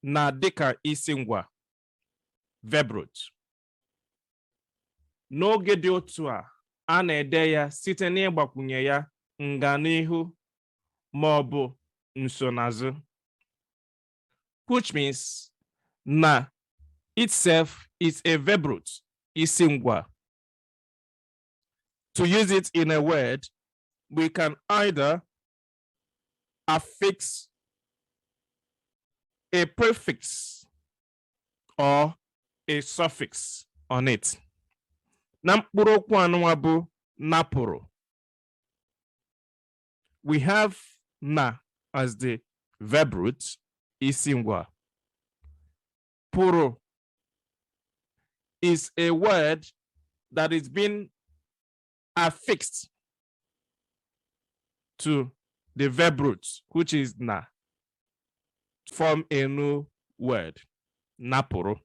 na dịka isi ngwa, verb root. N'oge dị otu a, a na-ede ya site n'ịgbakwunye ya nganihu ma ọ bụ nsonaazụ, which means na itself is a verb root, isi ngwa. To use it in a word, we can either affix a prefix or a suffix on it. Na mkpụrụ okwu anụnwa bụ napụrụ, we have na as the verb root, isi ngwa. Pụrụ is a word that is being affixed to the verb root, which is na, form a new word, napụrụ.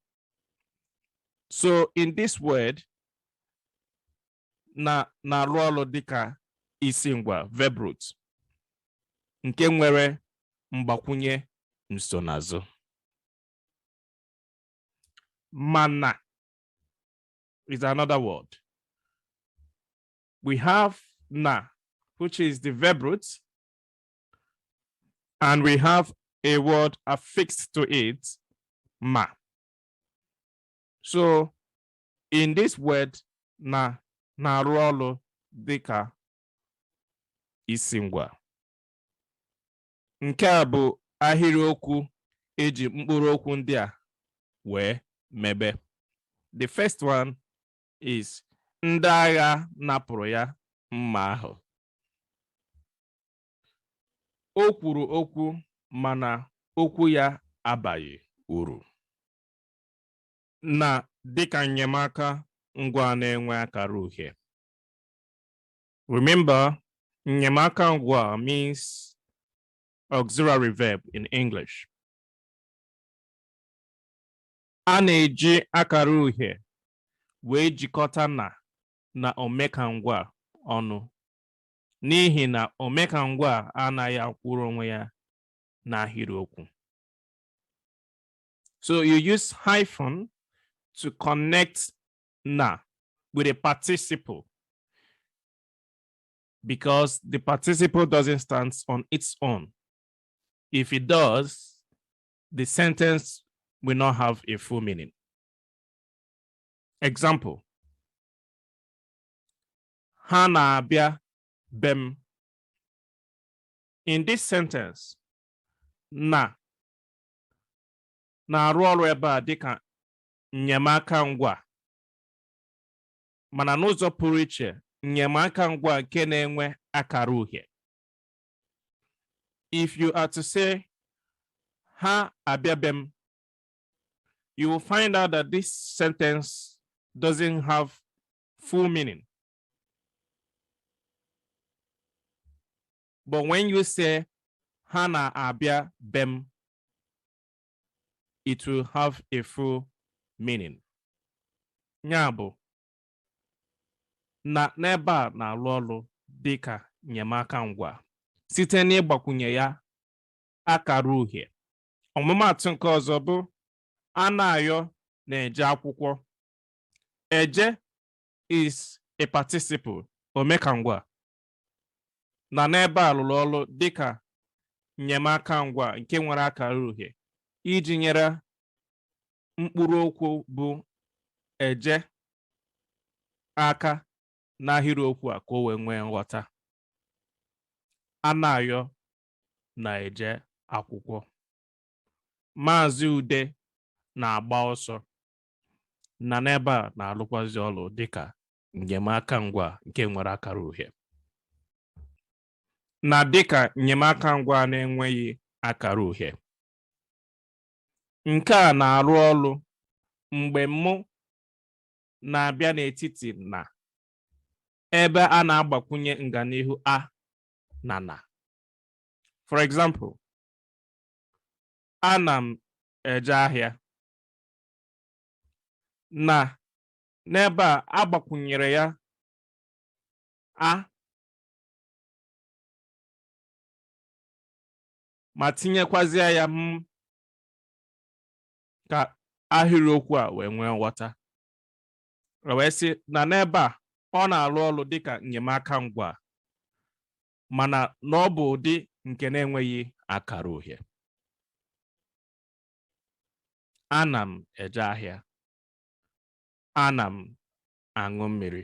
So in this word, na na-arụ ọrụ dịka isi ngwa, verb root, nke nwere mgbakwunye nsonaazụ. Mana is another word. We have na, which is the verb root, and we have a word affixed to it, ma. So in this word, na na-arụ ọrụ dịka isi ngwa. Nke a bụ ahịrịokwu eji mkpụrụ okwu ndị a wee mebe. The first one is ndị agha napụrụ ya mma ahụ. O kwuru okwu mana okwu ya abaghị uru. Na dịka enyemaka ngwa na-enwe akara uhie. Remember, enyemaka ngwa means auxiliary verb in English. A na-eji akara uhie wee jikọta na na omekangwa ọnụ n'ihi na omekangwa anaghị akwụrụ onwe ya n'ahịrịokwu. So you use hyphen to connect na with a participle because the participle doesn't stand on its own. If it does, the sentence will not have a full meaning. Example. Ha na-abịa be m. In this sentence, na na-arụ ọrụ ebe a dịka enyemaka ngwa, mana n'ụzọ pụrụ iche, enyemaka ngwa nke na-enwe akara uhie. If you are to say ha abịa be m, you will find out that this sentence doesn't have full meaning. But when you say ha na-abịa be m, it will have a full meaning. Ya bụ na n'ebe a na-arụ ọrụ dịka enyemaka ngwa site n'ịgbakwunye ya akara uhie. Ọmụmaatụ nke ọzọ bụ Anayo na-eje akwụkwọ. Eje is a participle, omekangwa. Na n'ebe a rụrụ ọrụ dịka enyemaka ngwa nke nwere akara uhie iji nyere mkpụrụ okwu bụ eje aka n'ahịrịokwu a ka o wee nwee nghọta. Anayo na-eje akwụkwọ. Maazị Ude na-agba ọsọ. Na n'ebe a na-arụkwazi ọrụ dịka enyemaka ngwa nke nwere akara uhie. Na dịka enyemaka ngwa na-enweghị akara uhie. Nke a na-arụ ọrụ mgbe mụ na-abịa n'etiti na ebe a na-agbakwunye nganihu a na na. For example, ana m eje ahịa. Na n'ebe a agbakwunyere ya a ma tinyekwazie ya m. Ka ahịrịokwu a wee nwee nghọta. O wee sị na n'ebe a, ọ na-arụ ọrụ dịka enyemaka ngwa, mana na ọ bụ ụdị nke na-enweghị akara uhie. Ana m eje ahịa. Ana m aṅụ mmiri.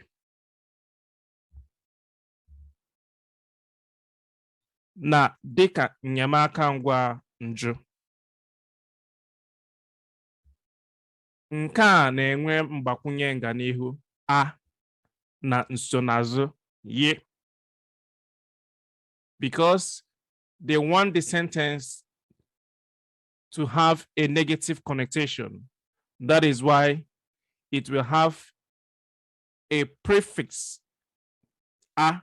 Na dịka enyemaka ngwa njụ. Nke a na-enwe mgbakwunye nganihu a na nsonaazụ y. Because they want the sentence to have a negative connotation. That is why it will have a prefix a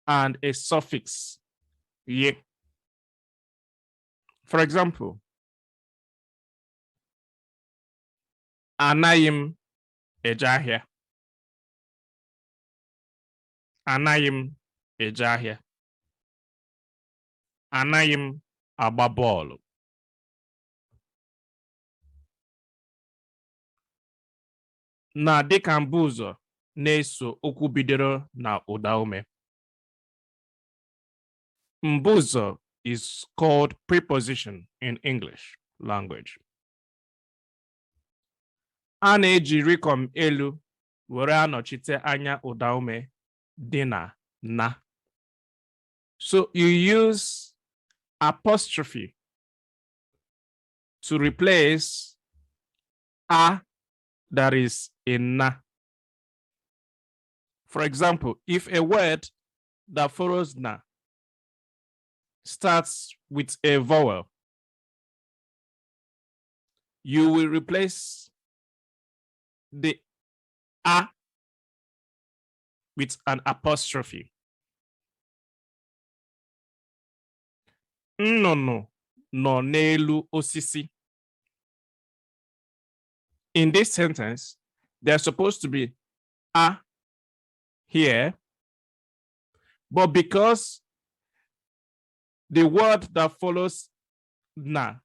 and a suffix y. For example, anaghị m eje ahịa. Anaghị m eje ahịa. Anaghị m agba bọọlụ. Na dịka mbụzọ na-eso okwu bidoro na ụdaume. Mbụzọ is called preposition in English language. A na-eji rịkọm elu were anọchite anya ụdaume dị na na. So you use apostrophe to replace a that is in na. For example, if a word that follows na starts with a vowel, you will replace the a with an apostrophe. Nnụnụ nọ n'elu osisi. In this sentence, there's supposed to be a here, but because the word that follows na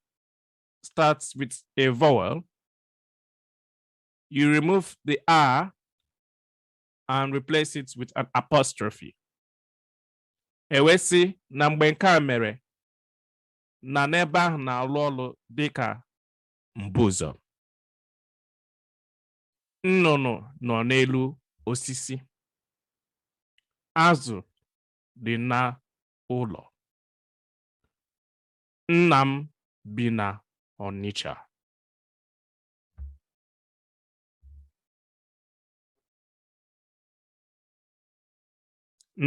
starts with a vowel, you remove the a and replace it with an apostrophe. E wee sị na mgbe nke a mere, na n'ebe ahụ na-arụ ọrụ dịka mbụzọ. Nnụnụ nọ n'elu osisi. Azụ dị na ụlọ. Nna m bi na Ọnịcha.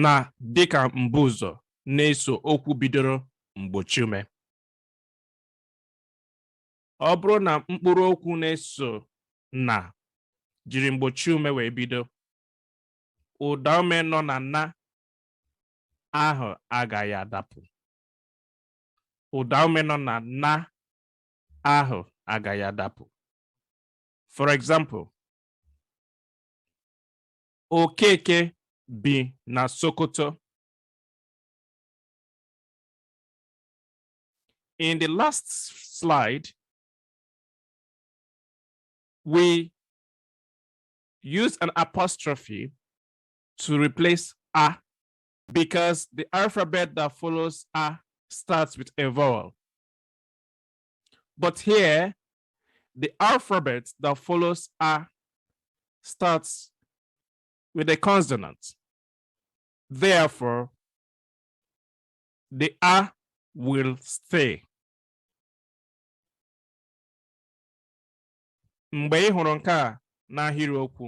Na dịka mbụzọ na-eso okwu bidoro mgbochiume. Ọ bụrụ na mkpụrụ okwu na-eso na jiri mgbochiume wee bido, ụdaume nọ na na ahụ agaghị adapụ. Ụdaume nọ na na ahụ agaghị adapụ. For example, Okeke bi na Sokoto. In the last slide, we use an apostrophe to replace a because the alphabet that follows a starts with a vowel. But here, the alphabet that follows a starts with a consonant. Therefore, the a will stay. Mgbe ị hụrụ nke a n'ahịrịokwu,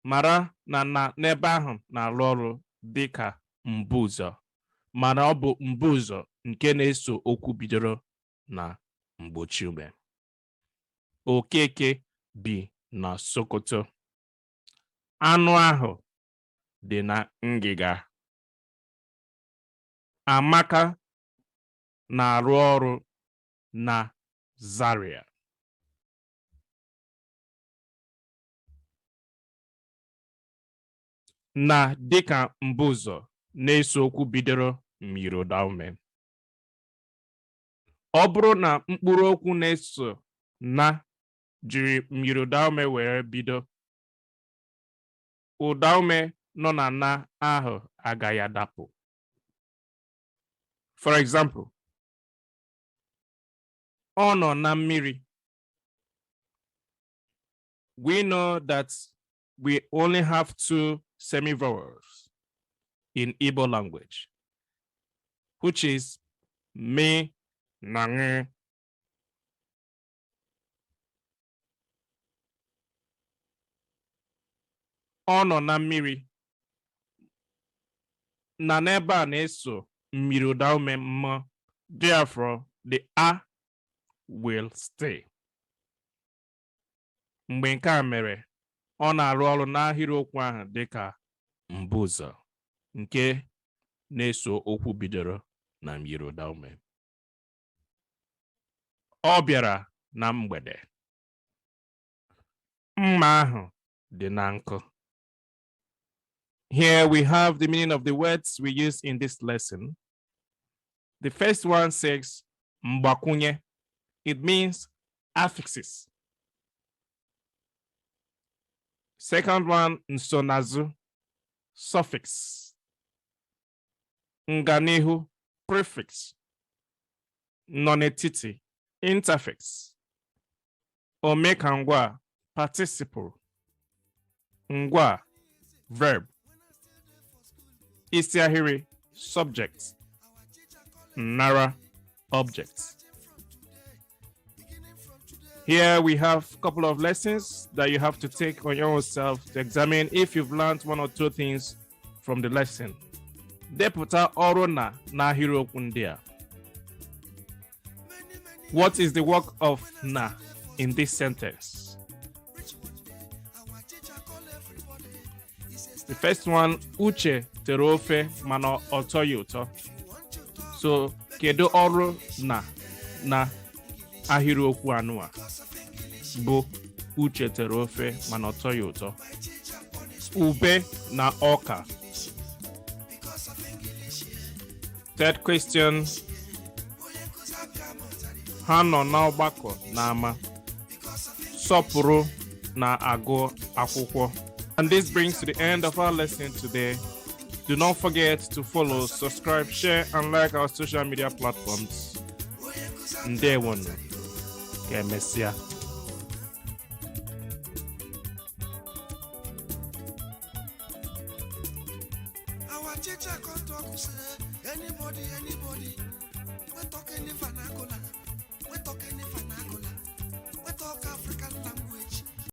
mara na na n'ebe ahụ na-arụ ọrụ dị ka mbụzọ, mana ọ bụ mbụzọ nke na-eso okwu bidoro na mgbochiume. Okeke bi na Sokoto. Anụ ahụ dị na ngịga. Amaka na-arụ ọrụ na Zaria. Na dịka mbụzọ na-eso okwu bidoro myiri ụdaume. Ọ bụrụ na mkpụrụ okwu na-eso na jiri myiri ụdaume were bido, ụdaume nọ na na ahụ agaghị adapụ. For example, ọ nọ na mmiri. We know that we only have two semi-vowels in Igbo language, which is mi na ng. Ọ nọ na mmiri. Na n'ebe a na-eso myiri ụdaume m, therefore the a will stay. Mgbe nke a mere, ọ na-arụ ọrụ n'ahịrịokwu ahụ dịka mbụzọ nke na-eso okwu bidoro na myiri ụdaume. Ọ bịara na mgbede. Mma ahụ dị na nkụ. Here we have the meaning of the words we use in this lesson. The first one says mgbakwunye. It means affixes. Second one, nsonaazụ, suffix. Nganihu, prefix. Nọ n'etiti, interfix. Omekangwa, participle. Ngwa, verb. Isi ahịrị, subject. Nara, object. Here we have a couple of lessons that you have to take on your own self to examine if you've learned one or two things from the lesson. Depụta ọrụ na n'ahịrịokwu ndị a. What is the work of na in this sentence? The first one, Uche tere ofe mana ọ tọghị ụtọ. So, kedu ọrụ na na ahịrịokwu anụ a bụ Uche tere ofe mana ọ tọghị ụtọ? Ube na ọka. Third question, ha nọ n'ọgbakọ n'ama. Sọpụrụ na-agụ akwụkwọ. And this brings to the end of our lesson today. Do not forget to follow, subscribe, share, and like our social media platforms. Ndewonu. Ka emesịa. Our teacher come talk say anybody, anybody wey talk any vernacular, wey talk any vernacular, wey talk Africa.